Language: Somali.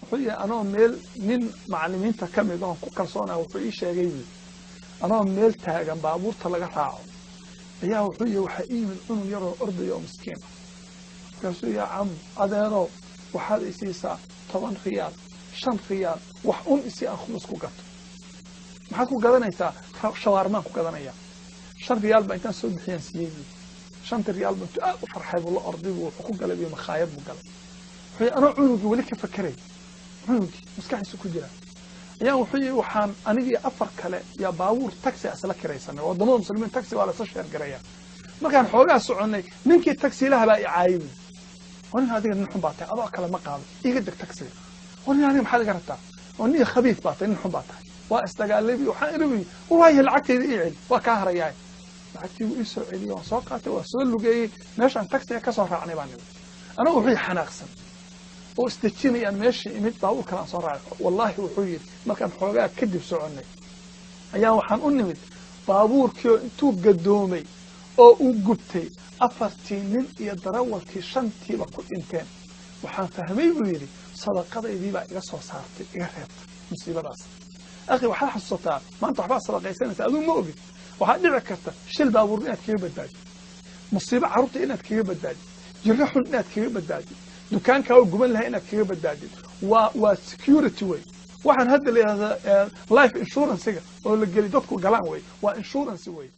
Wuxuu yihi, anoo meel nin macalimiinta ka mid oon ku kalsoonaa wuxuu ii sheegay buu, anoo meel taagan baabuurta laga raaco ayaa, wuxuu yihi, waxaa ii yimid cunug yaroo ordaya oo miskiin ah. Markaasuu, yaa cam, adeerow, waxaad isiisaa 10 riyaal, 5 riyaal, wax un isi aan khubus ku gato. Maxaad ku gadanaysaa? Shawaarmaan ku gadanaya. 5 riyaal baa intaan soo bixiyaan siiyey buu. 5-tii riyaal ba intuu aad u farxay buu la orday buu, wuxuu ku galay biyo makhaayad buu galay. Wuxuu yihi, anoo cunugii weli ka fakeray, cunugii maskaxdiisa ku jira ayaan, wuxuu yihi, waxaan anigii afar kale yaa baabuur taxi isla kiraysanay. Waddamada Muslimiin taxi waa lasla share gareeya. Markaan xoogaa soconnay, ninkii taxiilaha baa i caayay. Oo nin adiga nin xun baa tahay, adoo kale ma qaado, iga deg taxiga. Oo nin adiga maxaad iga rabtaa? Oo nin khabiis baa tahay, nin xun baa tahay. Waa isdagaalay. Waxaan iri, waayo, lacagtayda ii celi, waa kaa harayaay. Lacagtii wuu ii soo celiyey, waan soo qaatay, waa soo lugeeyey. Meeshaan taxiga ka soo raacnay baan nimid. Anagu, wuxuu xanaaqsan oo isdejinayaan meeshii imid, baabuur kale aan soo raacay. Wallaahi, wuxuu yidhi, markaan xoogaa kadib soconnay ayaa waxaan u nimid baabuurkii oo intuu gadoomay oo uu gubtay, afartii nin iyo darawalkii shantiiba ku dhinteen. Waxaan fahmay, buu yidhi, sadaqadaydii baa iga soo saartay, iga reebtay musiibadaas. Akhi, waxaad xasuusataa, maanta waxbaad sadaqaysanaysa, aduu ma ogid. Waxaad dhici karta shil baabuur inaad kaga badbaadid, musiibo carruurta inaad kaga badbaadid, jirro xun inaad kaga badbaadid, dukaankaa oo guban lahaa inaad kaga badbaadid. Waa security wey. Waxaan hadda la yidhahdaa life insurance-ga oo la geli dadku galaan wey, waa insurance wey.